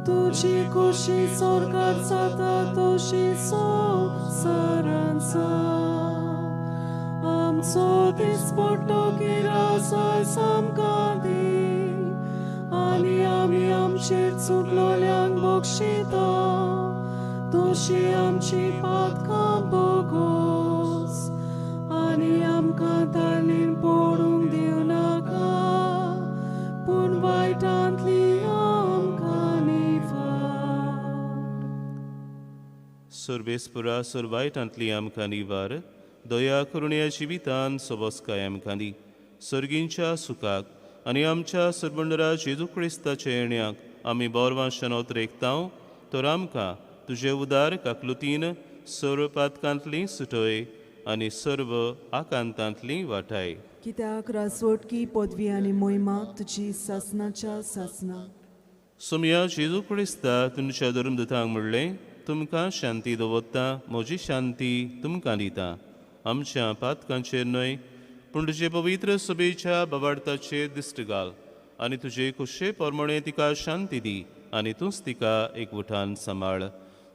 तुजी खुशी स्वर्गार जाता तशी संवसारांत जावं. आमचो दिसपट्टो किरास आयज आमकां दी, आमचेर चुकलोल्यांक बक्षिता तशी आमची पातकां बोगोस आनी आमकां तालीन पडूंक दिवनाका पूण वायटांतली आमकां निवार. सर्वेस्पुरा सर्वायटांतली आमकां निवार, दया करुण्या जिवितान सोबसकाय आमकां दी. सर्गींच्या सुखाक आनी आमच्या सरबंडरा जेजू क्रिस्ताच्या येण्याक आमी बोरवांशान ओतरेकतांव, तर आमकां तुजे उदार काकलुतीन सर्व पातकांतली सुटय आनी सर्व आकांतांतली वाटाय. कित्याक राजवटकी पदवी आनी मोहिमा तुजी सासनाच्या सासना. सोमया जेजू क्रिस्ता तुमच्या धर्मदूतांक म्हणलें, तुमकां शांती दवरता, म्हजी शांती तुमकां दिता. आमच्या पातकांचेर न्हय पूण तुजे पवित्र सभेच्या बवाडताचेर दिश्ट घाल आनी तुजे कुशे प्रमाणे तिका शांती दी आनी तूंच तिका एकवटान सांबाळ.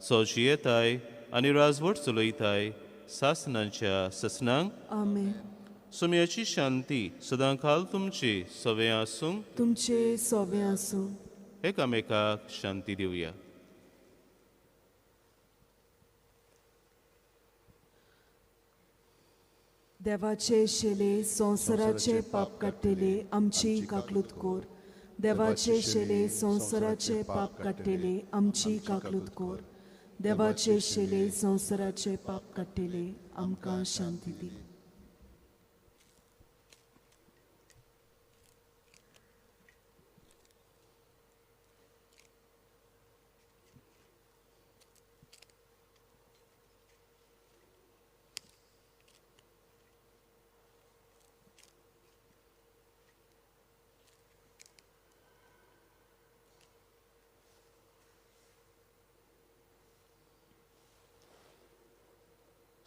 सो जियेताय आनी राजवट चलयताय सासनाच्या ससनांक. आमेन. सोम्याची शांती सदां खाल तुमचे सवे आसूं. तुमचे सवे आसूं. एकामेकाक शांती दिवया. देवाचे शेले संवसाराचे पाप काडटेले आमची काकलूत कोर. देवाचे शेले संवसाराचे पाप काडटेले आमची काकलूत कोर. देवाचे शेले संवसाराचे पाप काडटेले आमकां शांती दी.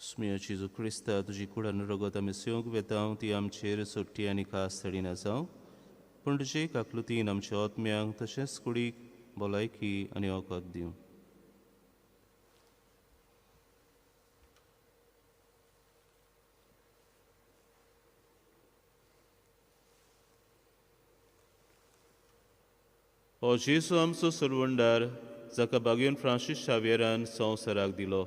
स्मिया जेजू क्रिस्ता तुजी कुडान रगत आमी सेवंक वेता ती आमचेर सोडटी आनी खास चडिना जावं, पूण तुजे काकलुतीन आमच्या आत्म्यांक तशेंच कुडीक भलायकी आनी वखद दिवं. हो जेजू आमचो सरवंडार, जाका बागेवन फ्रांसीस शाव्येरान संवसाराक दिलो.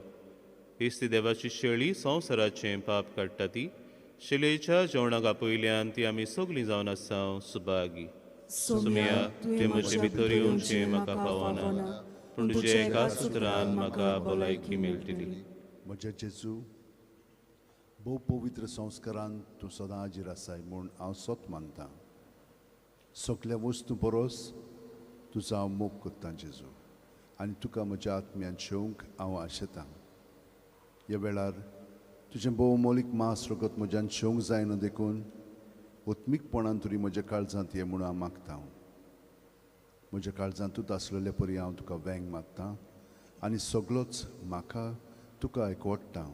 हीच ती देवाची शेळी संवसाराचें पाप काडटा. ती शेळयेच्या जेवणाक आपयल्यान ती आमी सगळीं जावन आसा सुभागी. सोम्या, तुवें म्हजे भितर येवचें म्हाका पावना, पूण तुज्या एका सुत्रान म्हाका भलायकी मेळटली. म्हज्या जेजू, भोव पवित्र संस्कारान तूं सदां हाजीर आसाय म्हूण हांव सत मानतां. सगल्या वस्तू परस तुजो हांव मोग करतां जेजू, आनी तुका म्हज्या आत्म्यान शेवंक हांव आशेतां. ह्या वेळार तुजें भोव मोलीक मांस रगत म्हज्यान शेवंक जायना देखून उत्मीकपणान तरी म्हज्या काळजांत ये म्हूण हांव मागता. म्हज्या काळजांतूच आसलेले परी हांव तुका वेंग मागता आनी सगळोच म्हाका तुका एकवडटा.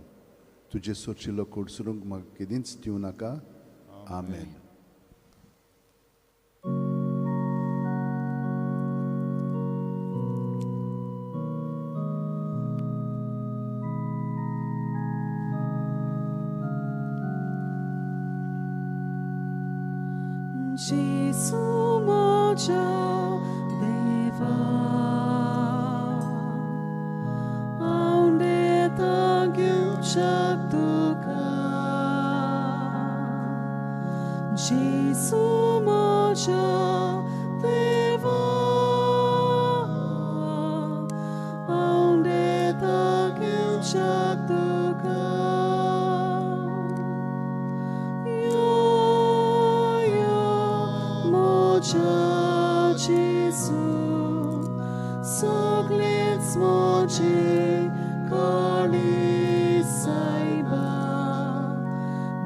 तुजे सोरशिल्लो कोडसरूंक म्हाका केदींच दिवं नाका. आमेन. Gesù moja deva aunde tagilchak tuka. Gesù moja deva aunde tagilchak tuka. Gesù, soglec moči koli sajba,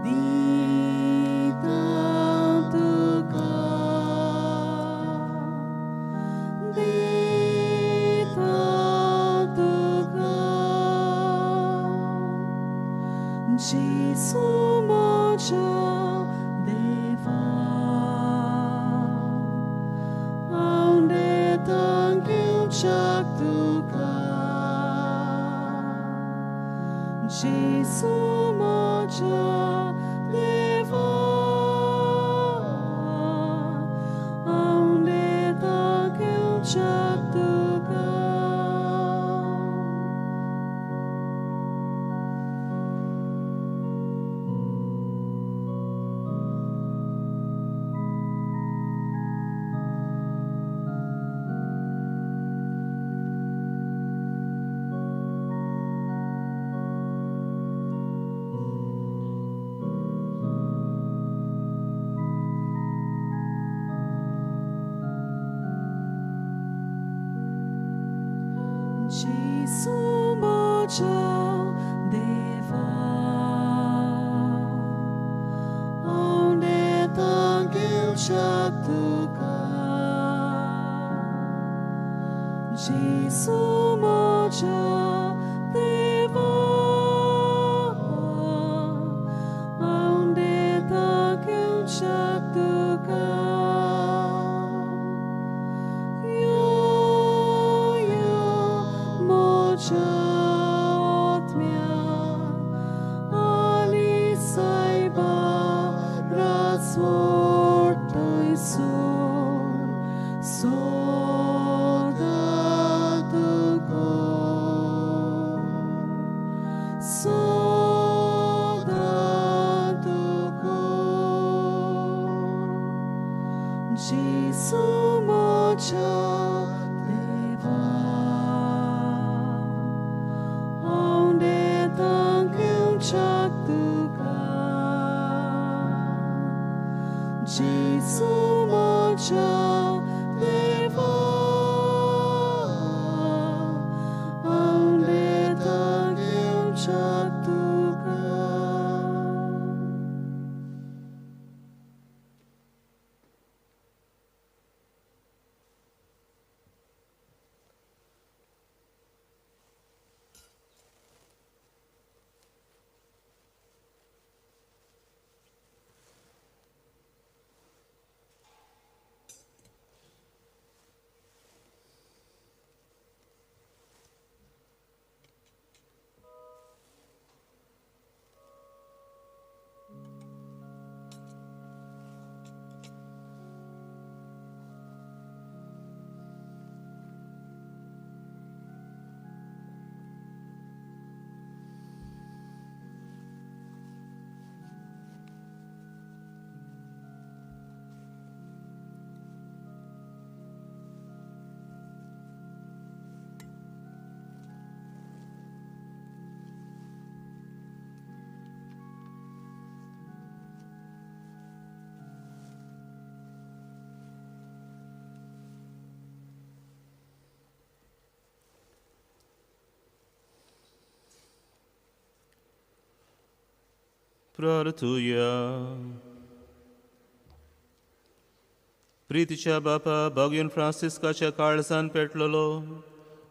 dita tuka, dita tuka. Gesù moja deva tuka. Gesù moja deva aunde tagilchak जेजू म्हज्या देवा, हांव नेता घेवच्या तुका. जेजू म्हज्या देवा, हांव नेता घेवच्या तुका. यो यो म्हज्या आत्म्या, आली सायबा राजवट थंयसून सदां तुका, सदां तुका. जेजू म्हज्या देवा, हांव नेता घेवच्या तुका. जेजू म्हज्या देवा, हांव नेता घेवच्या तुका. प्रार्थुया. प्रितीच्या बापा, बागयन फ्रांसिस्काच्या काळजान पेटलेलो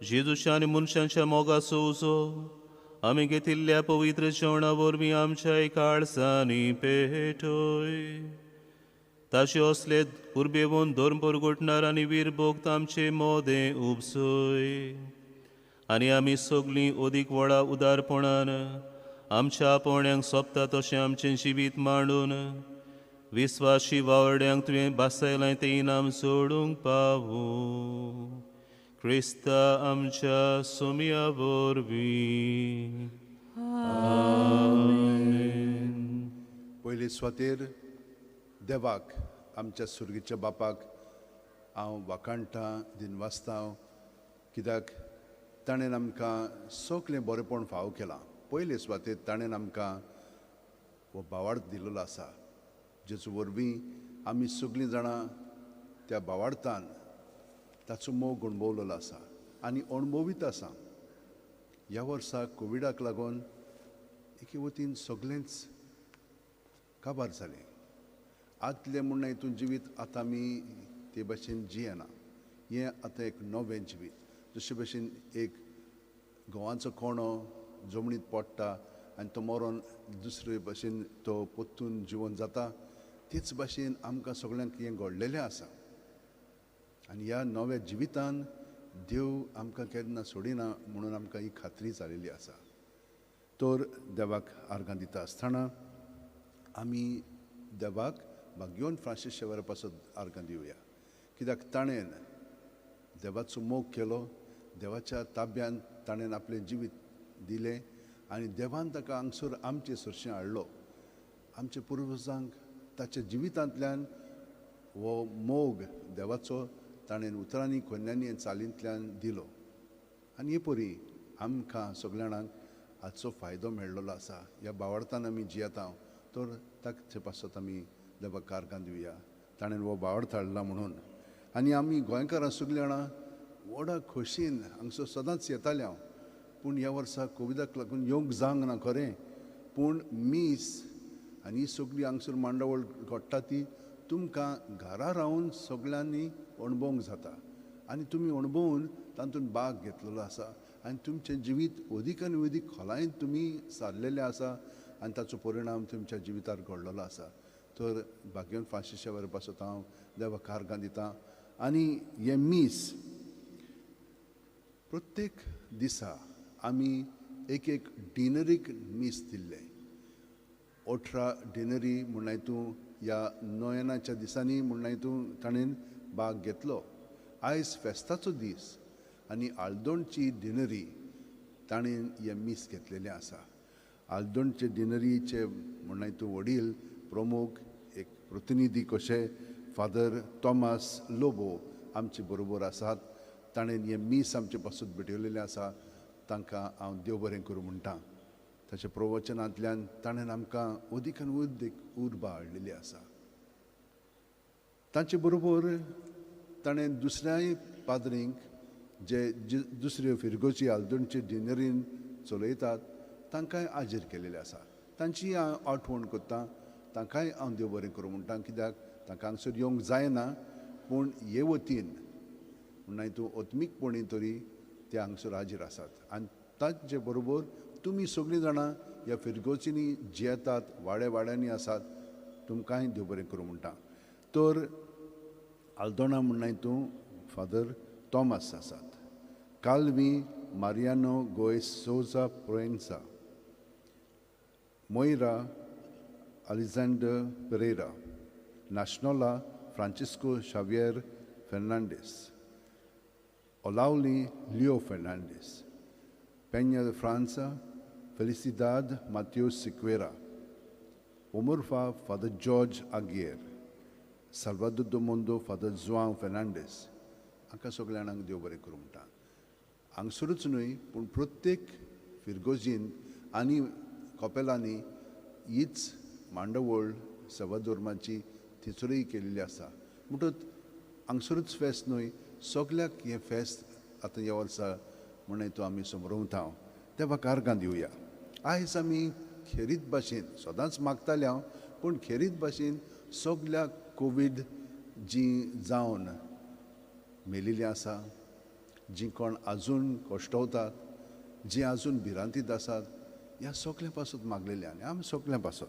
जेजूच्या आनी मनशांच्या मोगाचो उजो आमी घेतिल्ल्या पवित्र जेवणा वरवीं आमच्या काळजांनी पेटय. ताचे असले उर्बेवन धर्म परगटणार आनी वीर भोक्त आमचे मोदें उपसय आनी आमी सगळीं अदीक व्हडा उदारपणान आमच्या आपोवण्यांक सोंपता तशें आमचें जिवीत मांडून विस्वाशी वावड्यांक तुवें भासयलां तें इनाम सोडूंक पावूं. क्रिस्ता आमच्या सोम्या वरवीं. आमेन. पयले सुवातेर देवाक, आमच्या सुर्गीच्या बापाक हांव वाखाणटां, दिनवासता, कित्याक ताणें आमकां सगळें बरेंपण फावो केलां. पयले सुवातेर ताणें आमकां हो भावार्थ दिल्लो आसा, जेचो वरवीं आमी सगळीं जाणां त्या भावार्थान ताचो मोग अणभवलेलो आसा आनी अणभवीत आसा. ह्या वर्सा कोविडाक लागून एके वतीन सगळेंच काबार जालें. आदलें म्हूण हितून जिवीत आतां आमी ते भाशेन जियेना. हें आतां एक नवें जिवीत, जशे भशेन एक गंवाचो कोणो जमनीत पडटा आनी तो मरोन दुसरे भाशेन तो परतून जिवन जाता, तेच भाशेन आमकां सगळ्यांक हें घडलेलें आसा. आनी ह्या नव्या जिवितान देव आमकां केन्ना सोडिना म्हणून आमकां ही खात्री जालेली आसा. तर देवाक आर्गां दिता आसतना आमी देवाक भाग्योन फ्रांसीस शेवरा पासत आर्गां दिवया, कित्याक ताणें देवाचो मोग केलो, देवाच्या ताब्यान ताणें आपलें जिवीत दिलें आनी देवान ताका हांगसर आमचे सरशीं हाडलो. आमच्या पुर्वजांक ताच्या जिवितांतल्यान हो मोग देवाचो ताणें उतरांनी, कोन्यांनी, चालींतल्यान दिलो आनी हे परी आमकां सगळ्या जाणांक हाचो फायदो मेळ्ळो आसा. ह्या भावार्थान आमी जियेता, तर ताचे पासत आमी देवाक आर्गां दिवया, ताणें हो भावार्थ हाडला म्हणून. आनी आमी गोंयकारां सगळीं जाणां व्हडा खोशयेन हांगसर सदांच येतालें हांव, पूण ह्या वर्सा कोविडाक लागून येवंक जावंक ना खरें, पूण मीस आनी ही सगळी हांगसर मांडावळ घडटा ती तुमकां घरा रावन सगळ्यांनी अणभवंक जाता आनी तुमी अणभवून तातूंत भाग घेतलेलो आसा आनी तुमचें जिवीत अदीक आनी अदीक खोलायेन तुमी सारलेलें आसा आनी ताचो परिणाम तुमच्या जिवितार घडलेलो आसा. तर भाग्यवंत फ्रांसीस शावेरा पासत हांव देवाक आर्गां दिता. आनी हें मीस प्रत्येक दिसा आमी एक एक डिनरीक मीस दिल्लें. 18 डिनरी म्हणल्यार तूं ह्या नोयनाच्या दिसांनी म्हणल्यार तूं ताणें भाग घेतलो. आयज फेस्ताचो दीस आनी आल्दोणची डिनरी ताणें हें मीस घेतलेलें आसा. आल्दोणचे डिनरीचे म्हणल्यार तूं वडील प्रमुख एक प्रतिनिधी कशे फादर थॉमस लोबो आमचे बरोबर आसात. ताणें हें मीस आमचे पासून भेटयलेलें आसा. तांकां हांव देव बरें करूं म्हणटा. ताच्या प्रवचनांतल्यान ताणें आमकां अदीक आनी अदीक उर्बा हाडलेली आसा. तांचे बरोबर ताणें दुसऱ्याय पाद्रींक जे दुसऱ्यो फिरगोची आल्दोणचे डिनरीन चलयतात तांकांय हाजीर केलेलें आसा. तांची हांव आठवण करता, तांकांय हांव देव बरें करूं म्हणटा, कित्याक तांकां हांगसर येवंक जायना, पूण हे वतीन म्हणल्यार तूं आत्मीकपणी तरी ते हांगसर हाजीर आसात. आनी तांचे बरोबर तुमी सगळीं जाणां ह्या फिरगोचींनी जियेतात, वाड्या वाड्यांनी आसात, तुमकांय देव बरें करूं म्हणटा. तर आल्दोणा म्हणल्यार तूं फादर थॉमस आसात, Calvi Mariano Goes Souza Proenca, Moira Alexander Pereira, Nazionala Francisco Xavier Fernandes, Olaulim Leo Fernandes, Penha de Franca Felicidade Mateus Sequeira, Omorfa Father George Aguiar, Salvador do Mundo Father Joao Fernandes. हांकां सगळ्या जाणांक देव बरें करूं म्हणटा. हांगसरूच न्हय पूण प्रत्येक फिरगोजीन आनी कपेलांनी हीच मांडवळ सेवाधर्माची थंयसरूय केल्ली आसा. म्हणटच हांगसरूच फेस्त न्हय, सगळ्याक हें फेस्त आतां ह्या वर्सा म्हणून तो आमी समरोवता. देवाक आर्गां दिवया. आयज आमी खेरीत भाशेन सदांच मागताले हांव, पूण खेरीत भाशेन सगळ्याक कोवीड जी जावन मेलिल्लीं आसा, जीं कोण आजून कश्टवतात, जीं आजून भिरांतीत आसात, ह्या सगळ्यां पासत मागलेलें आनी आमी सगळ्यां पासत.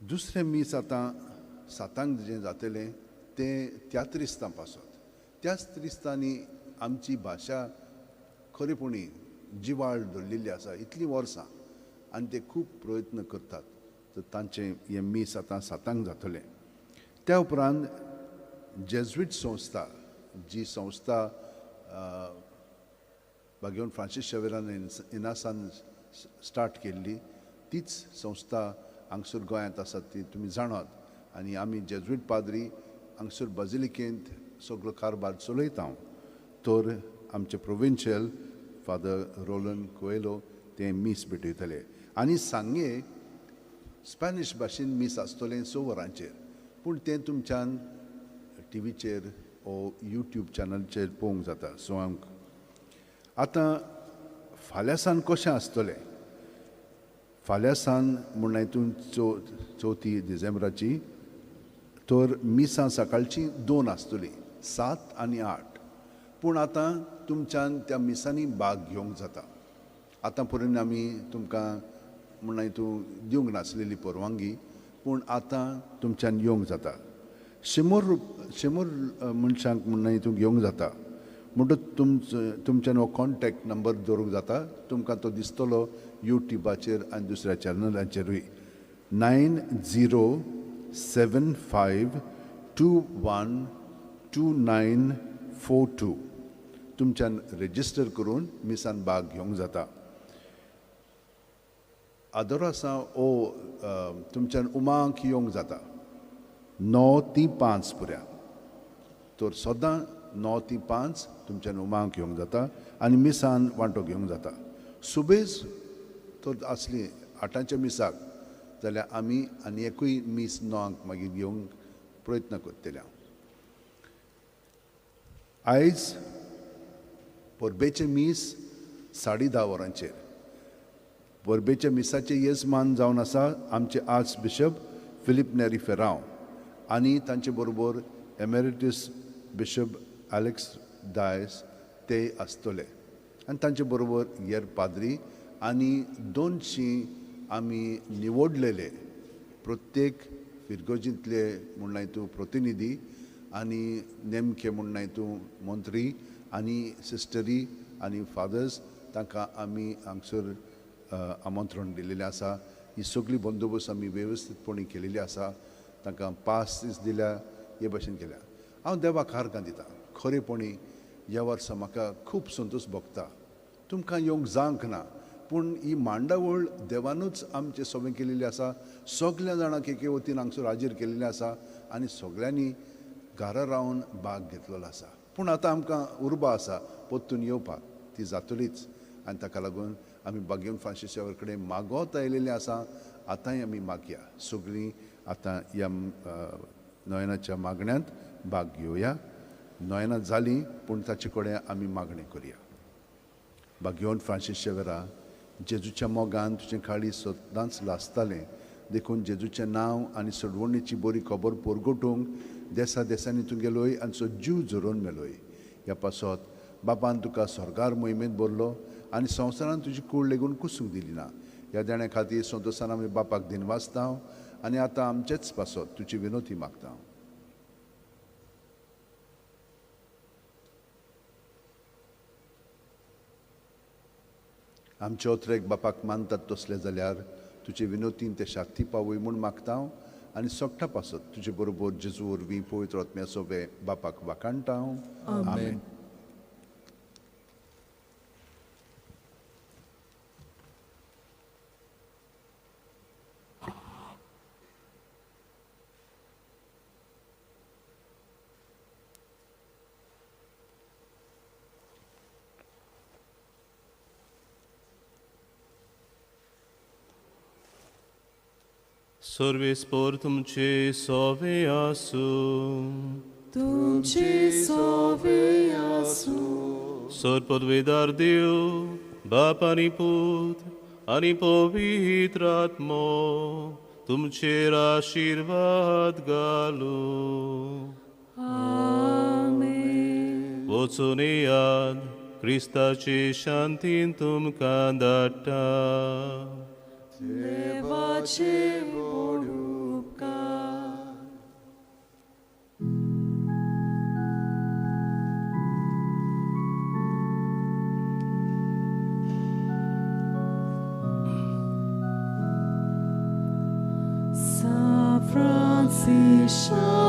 दुसरें मीस आतां सातांक जें जातलें तें त्या त्रिस्तां पासत. त्याच त्रिस्तांनी आमची भाशा खरेपणी जिवाळ धरलेली आसा इतलीं वर्सां आनी ते खूब प्रयत्न करतात. तर तांचें हें मीस आतां सातांक जातलें. त्या उपरांत जेज्वीट संस्था, जी संस्था भाग्यवंत फ्रांसीस शावेरान इनासान स्टार्ट केल्ली, तीच संस्था हांगसर गोंयांत आसा ती तुमी जाणात. आनी आमी जेज्वीट पाद्री हांगसर बाजिलिकेंत सगळो कारभार चलयता. तर आमचे प्रोविन्शियल फादर रोलन कोएलो ते मीस भेटयतले. आनी सांगे स्पॅनिश भाशेन मीस आसतलें 6 वरांचेर, पूण तें तुमच्यान टीव्हीचेर ओ यूट्यूब चॅनलचेर पळोवंक जाता 6. आतां फाल्यां सान कशें आसतलें? फाल्यां सान म्हणल्यार हितून 4 डिसेंबराची तर मिसां सकाळचीं 2 आसतलीं, 7 आनी 8. पूण आतां तुमच्यान त्या मिसांनी भाग घेवंक जाता. आतां पर्यंत आमी तुमकां म्हणल्यार तूं दिवंक नासलेली परवानगी, पूण आतां तुमच्यान येवंक जाता. 100 मनशांक म्हणल्यार तूं घेवंक जाता. म्हणटच तुमच्यान हो कॉन्टेक्ट नंबर दवरूंक जाता. तुमकां तो दिसतलो यूट्यूबाचेर आनी दुसऱ्या चॅनलाचेरूय. 9075 21 2942 तुमच्यान रेजिस्टर करून मिसान भाग घेवंक जाता. आदोरासा ओ तुमच्यान उमांक येवंक जाता 9 ते 5 पर्यंत. तर सदां 9 ते 5 तुमच्यान उमांक येवंक जाता आनी मिसान वांटो घेवंक जाता. सुबेज तर आसली 8च्या मिसाक जाल्यार आमी आनी एकूय मीस 9 मागीर घेवंक प्रयत्न करतले. आयज परबेचें मीस 10:30 वरांचेर. परबेच्या मिसाचे येजमान जावन आसा आमचे आर्च बिशप फिलीप नेरी फेरांव आनी तांचे बरोबर एमेरिटस बिशप एलेक्स डायस ते आसतले आनी तांचे बरोबर हेर पाद्री आनी 200 आमी निवडलेले प्रत्येक फिरगोजींतले म्हणल्यार तूं प्रतिनिधी आनी नेमके म्हणल्यार तूं मंत्री आनी सिस्टरी आनी फादर्स तांकां आमी हांगसर आमंत्रण दिलेलें आसा. ही सगळी बंदोबस्त आमी वेवस्थीतपणी केलेली आसा. तांकां पास दीस दिल्या, हे भशेन केल्या. हांव देवाक हारकां दिता. खरेपणी ह्या वर्सा म्हाका खूब संतोश भोगता. तुमकां येवंक जावंक ना, पूण ही मांडावळ देवानूच आमचें सगळें केलेली आसा. सगल्या जाणांक एके वतीन हांगसर हाजीर केलेलें आसा आनी सगळ्यांनी घरा रावन भाग घेतलेलो आसा. पूण आतां आमकां उर्बा आसा परतून येवपाक, ती जातलीच. आनी ताका लागून आमी बागेवन फ्रांसीस शावेर कडेन मागत आयलेलें आसा. आतांय आमी मागया, सगळीं आतां ह्या नयनाच्या मागण्यांत भाग घेवया. नयनां जालीं पूण ताचे कडेन आमी मागणें करया. बागेवन फ्रांसीस शेवेरा, जेजूच्या मोगान तुजें काळीज सदांच लासतालें, देखून जेजूचें नांव आनी सोडवणीची बरी खबर परगटूंक देसा देसांनी तूं गेलोय आनी सो जीव झरोवन मेलोय. ह्या पासत बापान तुका स्वर्गार मोहिमेंत भरलो आनी संवसारान तुजी कूड लेगून कुसूंक दिली ना. ह्या देण्या खातीर संतोशान आमी बापाक दिनवासता आनी आतां आमचेच पासत तुजी विनोती मागता. आमचे ओत्रेक बापाक मानतात तसले जाल्यार तुजे विनोतीन ते शाक्ती पावय म्हूण मागता आनी सोगटा पासत तुजे बरोबर जेजू वरवीं पवित्र आत्म्या सोबे बापाक वाखाणटा. आमेन. सर्वेस पोर तुमचे सोवे आसूं. तुमचे सोवे आसूं. सर पदवेदार देव बाप आनी पूत आनी पवित्र आत्मो तुमचेर आशिर्वाद घालूं. आमेन. वचून येयात, क्रिस्ताचे शांतीन तुमकां धाडटा. देवाचे व्हड उपकार. San Francisco.